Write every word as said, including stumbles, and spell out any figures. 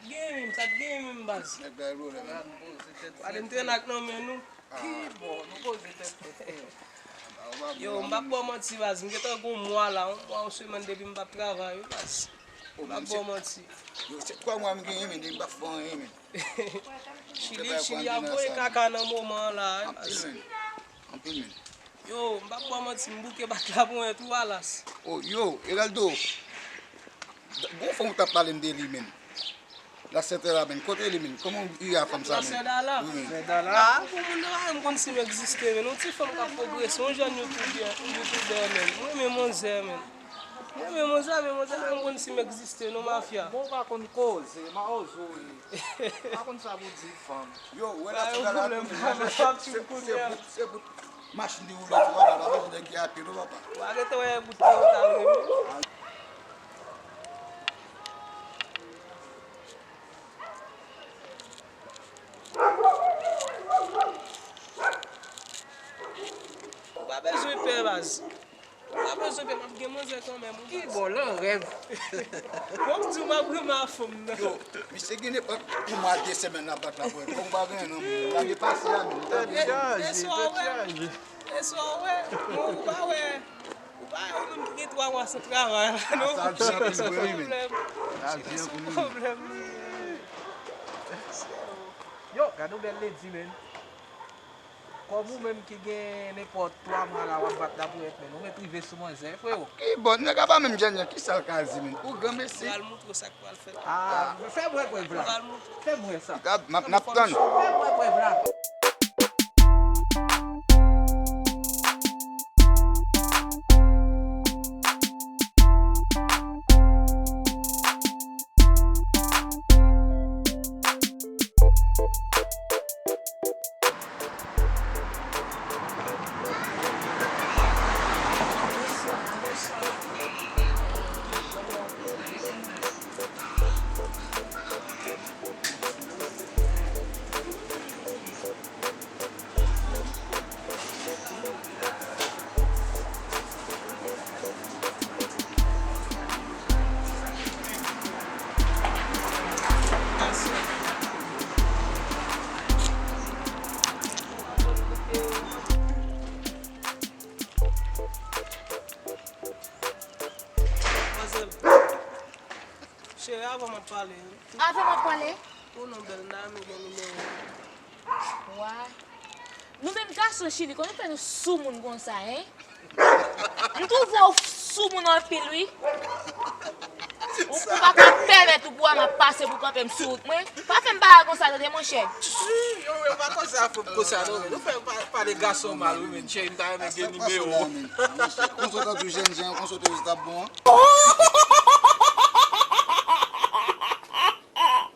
Gen menm, sa t gen menm baz. Nèg bay pwoblèm. Gade m trennen ak nan men nou. Ki bon, nou poze tèt nou frè. Yo, m p ap ba w manti baz, m gentan gon mwa la, yon mwa yon semèn depi m p ap travay wi baz. M p ap ba w manti. Yo, se twa mwa m genyen men, depi m p ap fè anyen men. Chili, Chili ap voye kaka nan moman an la wi baz. Anpil men. Yo, m p ap ba w manti, m bouke bat la pou mwen tou alas. Oh, yo, Eraldo. Gon fanm ou t ap pale m de li menm. Lasèdala menm, kote li menm? Kòman w ye a fanm sa menm? Lasèdala? Wi menm. Lasèdala? Ah, pou moun nan pa menm konn si m egziste menm. Yon ti fanm k ap pwogrese, yon jèn youtubè, youtubè menm. Mwen renmen manzè menm. Mwen renmen manzè, men manzè pa menm konn si m egziste non mafya. Bon, ou pa konn koze, mawozo wi. Ou pa konn sa pou di fanm. Yo, wè Lasèdala tou. Se bout, se bout. Machin li woule tou, papa, pa bezwen nèg ki a pye non, papa. Ou arete wè bout Toyota wi. Ou pa bezwen pè baz. Ou pa bezwen pè, m ap gen manzè kanmenm wi baz. Ki bò, lan rèv. Bon, m di w m ap renmen a fanm nan. Yo, misye gen nenpòt yon mwa de semèn nan bat la pou èt. Bon, m pa gen nan moun. Lage pase a menm. Tèt chaje, tèt chaje. E sa w wè? Bon, ou pa wè, ou pa wè ou menm ki gen twa mwa san travay la non. Sa di anpil vre wi men. Sa di anpil wi. Pwoblèm li ye. Yo, gade yon bèl ledi men. Kòm ou menm ki gen nenpòt twa mwa la w ap bat la pou èt men. Ou met rive sou manzè frewo. Ki bon, nèg la pa menm jènjan, kisa l ka di men? Ou granmesi. Pral montre w sa k pral fèt. Ah, fè m wè prèv la. Pral montre w. Fè m wè sa. N ap, n ap tann. Fè m wè prèv la. Manzèl, cheri, avan m ap pale. Avan m ap pale? Ou non bèl, m ta renmen gen nimewo w. Wa. Nou menm gason Chili, kòman nou fè nou soumoun konsa, en? M twouve w soumoun anpil, wi. Ou, ou pa ka pèmèt ou pou wè m ap pase pou kanpe m sou wout mwen. Pa fè m bagay konsa, tande, monchè. Yo, yo pa konsa, fò m konsa, non, men nou fè pa-, pale gason mal, wi, men cheri, m ta renmen gen nimewo w. Konsa w ta di jèn jan, konsa w te ta bon, an.